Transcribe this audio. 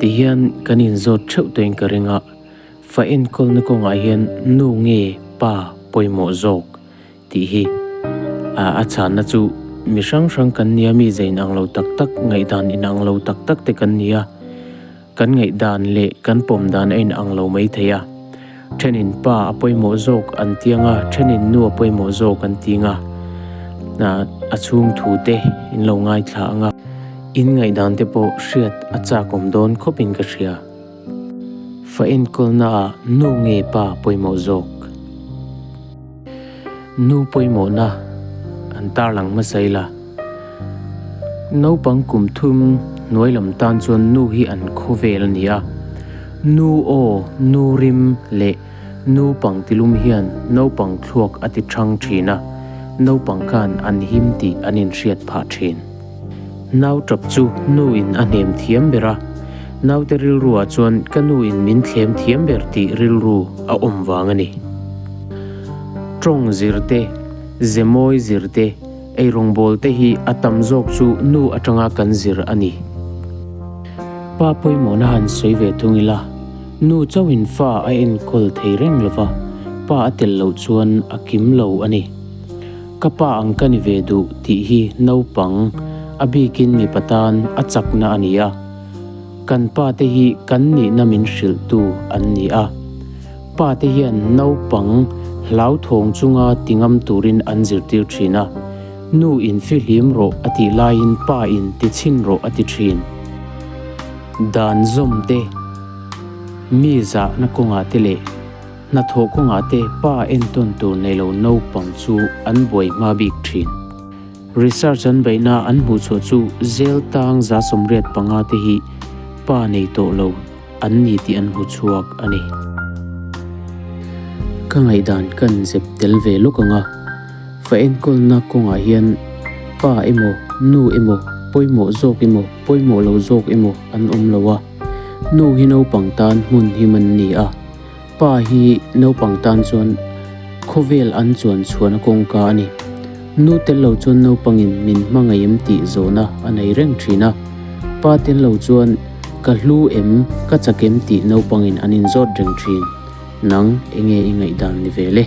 Tihian kan inzawt theuh tawhin ka ring a, fa enkawlna kawngah hian nu nge pa pawimawh zawk tih hi a chhanna chu mi hrang hrang kan nia, mi ze inang lo tak tak, ngaihdan inang lo tak tak te kan ni a, kan ngaihdan leh kan pawm dan a inang lo mai thei a. Thenin pa a pawimawh zawk an ti ang a, thenin nu a pawimawh zawk an ti ang a, a chhung thu te in lo ngaithla ang a. In ngaihdan te pawh hriat a chak awm dawn khawpin ka hria. Fa enkawlna ah nu nge pa pawimawh zawk? Nu pawimawhna an tarlang hmasa ila. Naupang kum thum hnuai lam tan chuan nu hi an khawvel a ni a. Nu aw, nu rim leh nu pangtilum hian naupang thluak a ti thang thin a, naupang khan an him tih an inhriat phah thin. Nau tap chu nu in a hnem thiam ber a, naute rilru ah chuan ka nu in min thlem thiam ber tih rilru a awm vang a ni. Tawng zir te, ze mawi zir te, eirawngbawl te hi a tam zawk chu nu atanga kan zir a ni. Pa pawimawhna han sawi ve thung ila, nu chauhin fa a enkawl thei reng lova, pa a tel loh chuan a kim lo a ni. Ka pa ang ka ni ve duh tih hi naupang, a bikin mipa tan a chakna a ni a. Kan pa te hi kan nihna min hrilhtu an ni a. Pa te hian naupang hlauthawng chunga ti ngam turin an zirtir thin a. Nu in fihlim rawh a tih laiin pa in ti chhin rawh a ti thin. Dan zawm te, mi zahna kawngah te leh Hnathawh kawngah te pa entawn tur nei lo naupang chu an buai hma bik thin. Research an beihna an hmuh chhuah chu zel tang 85 te hi pa nei tawh lo an ni tih an hmu chhuak a ni. Ka ngaihdan kan zep tel ve lawk ang a, fa enkawlna kawngah hian pa emaw nu emaw pawimawh zawk emaw pawimawh lo zawk emaw an awm lo a, nu hi naupang tan hmun him an ni a. Pa hi naupang tan chuan khawvel an chuan chhuahna kawngka a ni. Nu tel lo chuan naupangin min hmangaih em tih zawhna a nei reng thin a. Pa tel lo chuan ka hlu em, ka chak em tih naupangin an inzawt reng thin. Nang enge i ngaihdan ni ve le?